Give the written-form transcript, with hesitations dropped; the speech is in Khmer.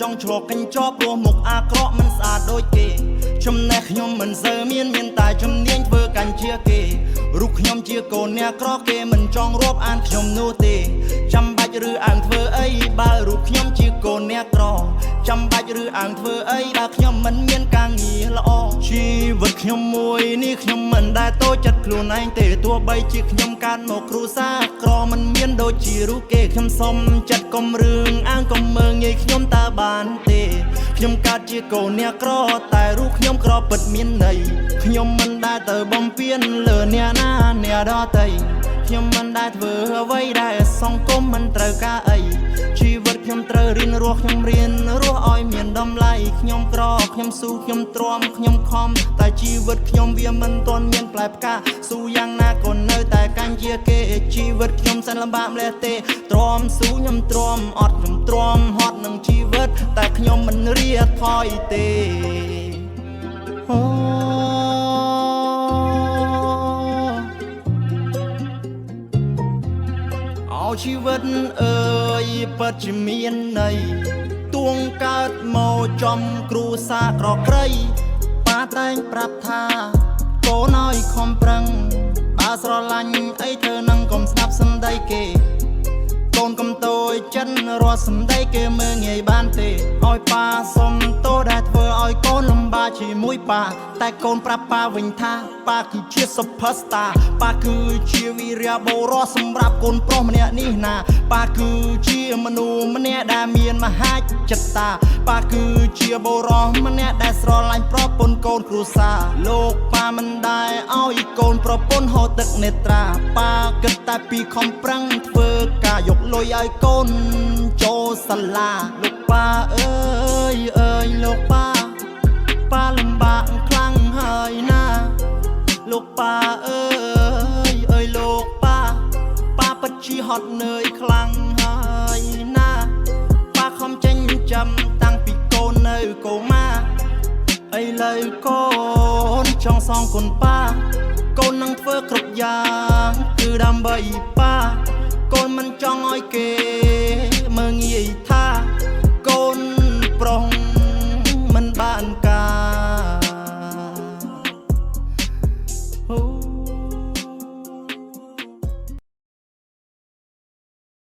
ចង់ឆ្លក់កញ្ចក់ព្រោះមុខអាក្រក់មិនស្អាតដូចគេចំណេះខ្ញុំមិនសូវមានមានតែជំនាញធ្វើកាន់ជាគេរូបខ្ញុំជាកូនអ្នកក្រគេមិនចង់រាប់អានខ្ញុំនោះទេចាំបាច់ឬអាងធ្វើអីបើរូបខ្ញុំជាកូនអ្នកក្រចាំបាច់ឬអាងធ្វើអីបើខ្ញុំមិនមានការងារល្អជីវិតខ្ញុំមួយនេះខ្ញុំមិនដែលតូចចិត្តខ្លួនឯងទេទោះបីជាខ្ញុំកើតមកគ្រួសារក្រមិនមានដូចជារូបគេខ្ញុំសុំចិត្តកុំរឿងអាងកុំមើងងាយខ្ញុំតើបានទេខ្ញុំកើតជាកូនអ្នកក្រតែរូបខ្ញុំក្រពិតមានន័យខ្ញុំមិនដែលទៅបំពេញលើអ្នកណាអ្នកដទៃខ្ញុំមិនដែលធ្វើអ្វីដែលសង្គមមិនត្រូវការអីជីវិតខ្ញុំត្រូវរៀនរស់ខ្ញុំរៀនរស់ឲ្យមានតម្លៃខ្ញុំក្រខ្ញុំស៊ូខ្ញុំទ្រាំខ្ញុំខំតែជីវិតខ្ញុំវាមិនទាន់មានផ្លែផ្កាស៊ូយ៉ាងណាក៏នៅតែកាន់ជាគេជីវិតខ្ញុំសែនលំបាកម្លេះទេទ្រាំស៊ូខ្ញុំទ្រាំអត់ខ្ញុំទ្រាំហត់នឹងជីវិតតែខ្ញុំមិនរាថយទេអូ អោជីវិតអើយពិតជាមានន័យទួងកើតមកចំគ្រួសារក្រក្រៃប៉ាតែងប្រាប់ថាកូនឲ្យខំប្រឹងបើស្រឡាញ់អីធ្វើនឹងកុំស្ដាប់សំដីគេកូនកុំតូចចិនរាល់សំដីគេមើងងាយបានទេឲ្យប៉ាសុំទោសដែលធ្វើឲ្យកូនលំបាកជាមួយប៉ាតែកូនប្រាប់ប៉ាវិញថាប៉ាគឺជា superstar ប៉ាគឺជាវីរៈបុរសសម្រាប់កូនប្រុសម្នាក់នេះណាប៉ាគឺជាមនុស្សម្នាក់ដែលមានមហាចិត្តតាប៉ាគឺជាបុរសម្នាក់ដែលស្រឡាញ់ប្រពន្ធកូនគ្រួសារលោកប៉ាមិនដែលឲ្យកូនប្រពន្ធហូរទឹកនេត្រាប៉ាគិតតែពីខំប្រឹងធ្វើការយកលុយឲ្យកូនចូលសាលាលោកប៉ាអើយអើយលោកប៉ាប៉ាលំបាកខ្លាំងហើយណាលោកប៉ាអើយអើយលោកប៉ាប៉ាពិតជាហត់នឿយខ្លាំងហើយណាប៉ាខំចេញចាំតាំងពីកូននៅកូម៉ាឥឡូវកូនចង់សងគុណប៉ាកូននឹងធ្វើគ្រប់យ៉ាងគឺដើម្បីប៉ាកូនមិនចង់ឲ្យគេមើងងាយថា